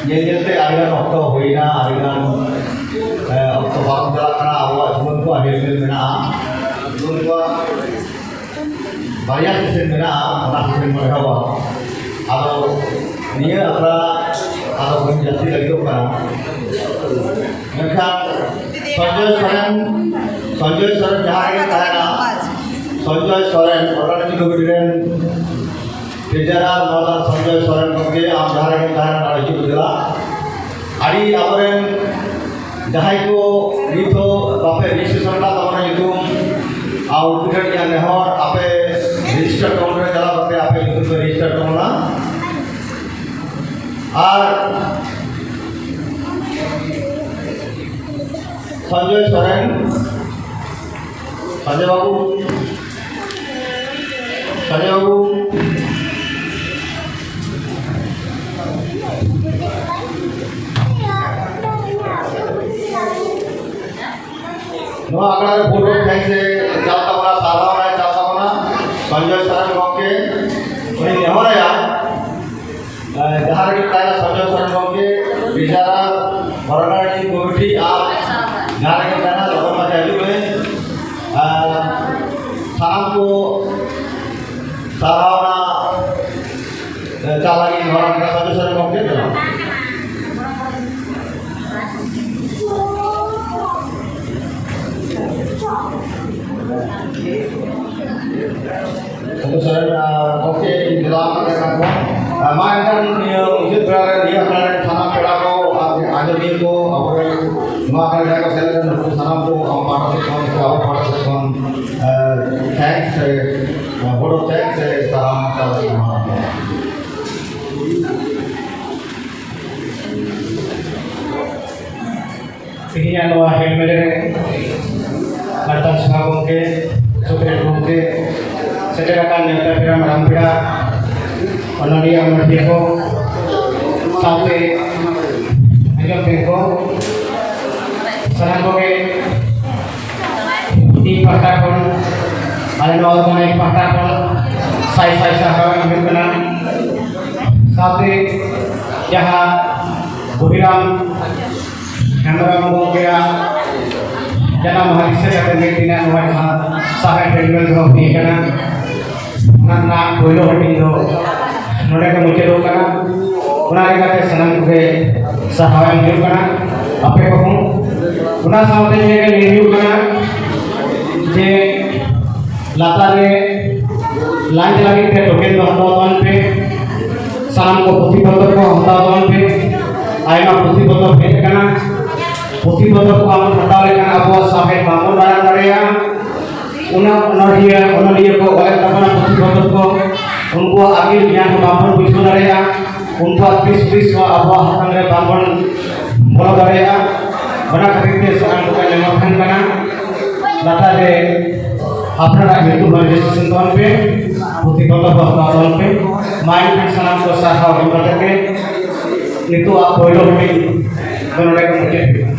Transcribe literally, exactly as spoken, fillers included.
ᱧᱮᱞ ᱧᱮᱞ ᱛᱮ ᱟᱹᱰᱤᱜᱟᱱ ᱚᱠᱛᱚ ᱦᱩᱭᱱᱟ, ᱟᱹᱰᱤᱜᱟᱱ, ᱮ, ᱚᱠᱛᱚ ᱯᱟᱨᱚᱢ ᱪᱟᱞᱟᱜ ᱠᱟᱱᱟ᱾ ᱟᱵᱚᱣᱟᱜ ᱡᱩᱣᱟᱹᱱ ᱠᱚᱣᱟᱜ ᱦᱮᱞᱢᱮᱞ ᱢᱮᱱᱟᱜᱼᱟ᱾ ᱡᱩᱣᱟᱹᱱ ᱠᱚᱣᱟᱜ ᱵᱟᱨᱭᱟ ᱥᱮᱥᱚᱱ ᱢᱮᱱᱟᱜᱼᱟ, ᱚᱱᱟ ᱥᱮᱥᱚᱱ ᱵᱚᱱ ᱮᱦᱚᱵᱟ᱾ ᱟᱫᱚ ᱱᱤᱭᱟᱹ ᱟᱠᱷᱲᱟ ᱟᱫᱚ ᱵᱟᱹᱧ ᱡᱟᱹᱥᱛᱤ ᱞᱟᱹᱜᱤᱫᱚᱜ ᱠᱟᱱᱟ, ᱢᱮᱱᱠᱷᱟᱱ ᱥᱚᱧᱡᱚᱭ ᱥᱚᱨᱮᱱ, ᱥᱚᱧᱡᱚᱭ ᱥᱚᱨᱮᱱ ᱡᱟᱦᱟᱸ ᱨᱮᱜᱮ ᱛᱟᱦᱮᱱᱟ, ᱥᱚᱧᱡᱚᱭ ᱥᱚᱨᱮᱱ organizing committee ᱨᱮᱱ treasurer ᱱᱚᱣᱟ ᱥᱚᱧᱡᱚᱭ ᱥᱚᱨᱮᱱ ᱜᱚᱢᱠᱮ, ᱟᱢ ᱡᱟᱦᱟᱸ ᱨᱮᱜᱮ ᱛᱟᱦᱮᱱᱟ, ᱱᱚᱰᱮ ᱦᱤᱡᱩᱜ ᱫᱮᱞᱟ᱾ ᱟᱹᱰᱤ ᱟᱵᱚᱨᱮᱱ ᱡᱟᱦᱟᱸᱭ ᱠᱚ ᱱᱤᱛ ᱦᱚᱸ ᱵᱟᱯᱮ registration ᱟᱠᱟᱫ ᱛᱟᱵᱚᱱᱟ ᱧᱩᱛᱩᱢ, ᱟᱨ ᱩᱱᱠᱩ ᱴᱷᱮᱱ ᱤᱧᱟᱹᱜ ᱱᱮᱦᱚᱨ, ᱟᱯᱮ register counter ᱨᱮ ᱪᱟᱞᱟᱣ ᱠᱟᱛᱮ ᱟᱯᱮ ᱧᱩᱛᱩᱢ ᱯᱮ register ᱛᱟᱵᱚᱱᱟ᱾ ᱟᱨ ᱥᱚᱧᱡᱚᱭ ᱥᱚᱨᱮᱱ, ᱥᱚᱧᱡᱚᱭ ᱵᱟᱹᱵᱩ, ᱥᱚᱧᱡᱚᱭ ᱵᱟᱹᱵᱩ, ᱱᱚᱣᱟ ᱟᱠᱷᱲᱟ ᱨᱮ vote of thanks ᱮ ᱪᱟᱞ ᱛᱟᱵᱚᱱᱟ, ᱥᱟᱨᱦᱟᱣ ᱮ ᱪᱟᱞ ᱛᱟᱵᱚᱱᱟ ᱥᱚᱧᱡᱚᱭ ᱥᱚᱨᱮᱱ ᱜᱚᱢᱠᱮ᱾ ᱩᱱᱤ ᱱᱮᱦᱚᱨᱟᱭᱟ, ᱮ, ᱡᱟᱦᱟᱸ ᱨᱮᱜᱮ ᱛᱟᱦᱮᱱᱟ ᱥᱚᱧᱡᱚᱭ ᱥᱚᱨᱮᱱ ᱜᱚᱢᱠᱮ, treasurer, organizing committee ᱟᱨ ᱡᱟᱦᱟᱸ ᱨᱮᱜᱮ ᱛᱟᱦᱮᱱᱟ ᱞᱚᱜᱚᱱ ᱢᱟᱪᱷᱟ ᱦᱤᱡᱩᱜ ᱢᱮ᱾ ᱟᱨ ᱥᱟᱱᱟᱢ ᱠᱚ ᱥᱟᱨᱦᱟᱣᱱᱟ, ᱮ, ᱪᱟᱞ ᱞᱟᱹᱜᱤᱫ ᱱᱮᱦᱚᱨ ᱠᱟᱱᱟ ᱥᱚᱧᱡᱚᱭ ᱥᱚᱨᱮᱱ ᱜᱚᱢᱠᱮ᱾ ᱟᱫᱚ ᱥᱟᱨ, ᱟ, ᱜᱚᱢᱠᱮ, ᱤᱧ ᱫᱮᱞᱟ ᱟᱠᱟᱫ ᱠᱟᱱᱟ ᱠᱚ᱾ ᱟ, ᱢᱟ ᱮᱱᱠᱷᱟᱱ ᱱᱤᱭᱟᱹ ᱢᱩᱪᱟᱹᱫ ᱵᱮᱲᱟ ᱨᱮ ᱱᱤᱭᱟᱹ ᱟᱠᱷᱲᱟ ᱨᱮᱱ ᱥᱟᱱᱟᱢ ᱯᱮᱲᱟ ᱠᱚ ᱟᱨ ᱟᱸᱡᱚᱢᱤᱭᱟᱹ ᱠᱚ, ᱟᱵᱚᱨᱮᱱ ᱱᱚᱣᱟ ᱟᱠᱷᱲᱟ ᱨᱮ ᱡᱟᱦᱟᱸᱭ ᱠᱚ ᱥᱮᱞᱮᱫ ᱞᱮᱱ, ᱱᱩᱠᱩ ᱥᱟᱱᱟᱢ ᱠᱚ ᱟᱢ ᱯᱟᱦᱴᱟ ᱥᱮᱫ ᱠᱷᱚᱱ ᱥᱮ ᱟᱵᱚ ᱯᱟᱦᱴᱟ ᱥᱮᱫ ᱠᱷᱚᱱ, ᱟ, thanks ᱥᱮ, ᱟ, vote of thanks ᱥᱮ ᱥᱟᱨᱦᱟᱣ ᱪᱟᱞ ᱮᱢᱟ ᱠᱚᱣᱟ᱾ ᱛᱮᱦᱮᱧᱟᱜ ᱱᱚᱣᱟ ᱦᱮᱞᱢᱮᱞ ᱨᱮ ᱞᱟᱛᱟᱨ ᱥᱚᱵᱷᱟ ᱜᱚᱢᱠᱮ, ᱥᱩᱯᱨᱮᱰ ᱜᱚᱢᱠᱮ, ᱥᱮᱴᱮᱨ ᱟᱠᱟᱱ ᱱᱮᱣᱛᱟ ᱯᱮᱲᱟ, ᱢᱟᱨᱟᱝ ᱯᱮᱲᱟ, ᱚᱱᱚᱞᱤᱭᱟᱹ, ᱚᱱᱚᱞᱤᱭᱟᱹ ᱠᱚ, ᱥᱟᱶᱛᱮ ᱟᱸᱡᱚᱢ ᱴᱷᱮᱱ ᱠᱚ, ᱥᱟᱱᱟᱢ ᱠᱚᱜᱮ ᱤᱧ ᱯᱟᱦᱴᱟ ᱠᱷᱚᱱ, ᱟᱞᱮ ᱱᱚᱣᱟ organize ᱯᱟᱦᱴᱟ ᱠᱷᱚᱱ ᱥᱟᱭ ᱥᱟᱭ ᱥᱟᱨᱦᱟᱣ ᱮᱢ ᱦᱩᱭᱩᱜ ᱠᱟᱱᱟ᱾ ᱥᱟᱶᱛᱮ ᱡᱟᱦᱟᱸ ᱵᱩᱫᱷᱤᱨᱟᱢ ᱦᱮᱢᱵᱨᱚᱢ ᱜᱚᱢᱠᱮᱭᱟᱜ ᱡᱟᱱᱟᱢ ᱢᱟᱦᱟ ᱫᱤᱥᱟᱹ ᱠᱟᱛᱮ ᱜᱮ ᱛᱮᱦᱮᱧᱟᱜ ᱱᱚᱣᱟ ᱡᱟᱦᱟᱸ ᱥᱟᱶᱦᱮᱫ ᱦᱮᱞᱢᱮᱞ ᱫᱚᱦᱚ ᱦᱩᱭ ᱟᱠᱟᱱᱟ, ᱚᱱᱟ ᱨᱮᱱᱟᱜ ᱯᱳᱭᱞᱳ ᱦᱟᱹᱴᱤᱧ ᱫᱚ ᱱᱚᱰᱮ ᱜᱮ ᱢᱩᱪᱟᱹᱫᱚᱜ ᱠᱟᱱᱟ᱾ ᱚᱱᱟ ᱞᱮᱠᱟᱛᱮ ᱥᱟᱱᱟᱢ ᱠᱚᱜᱮ ᱥᱟᱨᱦᱟᱣ ᱮᱢ ᱦᱩᱭᱩᱜ ᱠᱟᱱᱟ, ᱟᱯᱮ ᱠᱚᱦᱚᱸ᱾ ᱚᱱᱟ ᱥᱟᱶᱛᱮ ᱱᱤᱭᱟᱹ ᱜᱮ ᱞᱟᱹᱭ ᱦᱩᱭᱩᱜ ᱠᱟᱱᱟ ᱡᱮ ᱞᱟᱛᱟᱨ ᱨᱮ ᱞᱟᱸᱪ ᱞᱟᱹᱜᱤᱫ ᱛᱮ ᱴᱳᱠᱮᱱ ᱫᱚ ᱦᱟᱛᱟᱣ ᱛᱟᱵᱚᱱ ᱯᱮ᱾ ᱥᱟᱱᱟᱢ ᱠᱚ ᱯᱩᱛᱷᱤ ᱯᱚᱛᱚᱵ ᱠᱚ ᱦᱟᱛᱟᱣ ᱛᱟᱵᱚᱱ ᱯᱮ᱾ ᱟᱭᱢᱟ ᱯᱩᱛᱷᱤ ᱯᱚᱛᱚᱵ ᱦᱮᱡ ᱟᱠᱟᱱᱟ᱾ ᱯᱩᱛᱷᱤ ᱯᱚᱛᱚᱵ ᱠᱚ ᱵᱟᱵᱚᱱ ᱦᱟᱛᱟᱣ ᱞᱮᱠᱷᱟᱱ ᱟᱵᱚᱣᱟᱜ ᱥᱟᱶᱦᱮᱫ ᱵᱟᱵᱚᱱ ᱢᱟᱲᱟᱝ ᱫᱟᱲᱮᱭᱟᱜᱼᱟ᱾ ᱩᱱᱟᱹᱜ ᱚᱱᱚᱬᱦᱤᱭᱟᱹ ᱚᱱᱚᱞᱤᱭᱟᱹ ᱠᱚ ᱚᱞᱮᱫ ᱛᱟᱵᱚᱱᱟ ᱯᱩᱛᱷᱤ ᱯᱚᱛᱚᱵ ᱠᱚ, ᱩᱱᱠᱩᱣᱟᱜ ᱟᱹᱠᱤᱞ ᱜᱮᱭᱟᱱ ᱦᱚᱸ ᱵᱟᱵᱚᱱ ᱵᱩᱡᱷᱟᱹᱣ ᱫᱟᱲᱮᱭᱟᱜᱼᱟ᱾ ᱩᱱᱠᱩᱣᱟᱜ ᱫᱤᱥ ᱦᱩᱫᱤᱥ ᱦᱚᱸ ᱟᱵᱚᱣᱟᱜ ᱦᱟᱛᱟᱝ ᱨᱮ ᱵᱟᱵᱚᱱ ᱵᱚᱞᱚ ᱫᱟᱲᱮᱭᱟᱜᱼᱟ᱾ ᱚᱱᱟ ᱠᱷᱟᱹᱛᱤᱨ ᱛᱮ ᱥᱟᱱᱟᱢ ᱠᱚᱜᱮ ᱱᱮᱦᱚᱨ ᱛᱟᱦᱮᱱ ᱠᱟᱱᱟ, ᱞᱟᱛᱟᱨ ᱨᱮ ᱟᱯᱱᱟᱨᱟᱜ ᱧᱩᱛᱩᱢ ᱦᱚᱸ ᱨᱮᱡᱤᱥᱴᱨᱮᱥᱚᱱ ᱛᱟᱵᱚᱱ ᱯᱮ, ᱯᱩᱛᱷᱤ ᱯᱚᱛᱚᱵ ᱦᱚᱸ ᱦᱟᱛᱟᱣ ᱛᱟᱵᱚᱱ ᱯᱮ᱾ ᱢᱟ ᱮᱱᱠᱷᱟᱱ ᱥᱟᱱᱟᱢ ᱠᱚ ᱥᱟᱨᱦᱟᱣ ᱮᱢ ᱠᱟᱛᱮ ᱜᱮ ᱱᱤᱛᱚᱜ ᱟᱜ ᱯᱳᱭᱞᱳ ᱦᱟᱹᱴᱤᱧ ᱫᱚ ᱱᱚᱰᱮ ᱜᱮ ᱢᱩᱪᱟᱹᱫ ᱦᱩᱭᱩᱜᱼᱟ᱾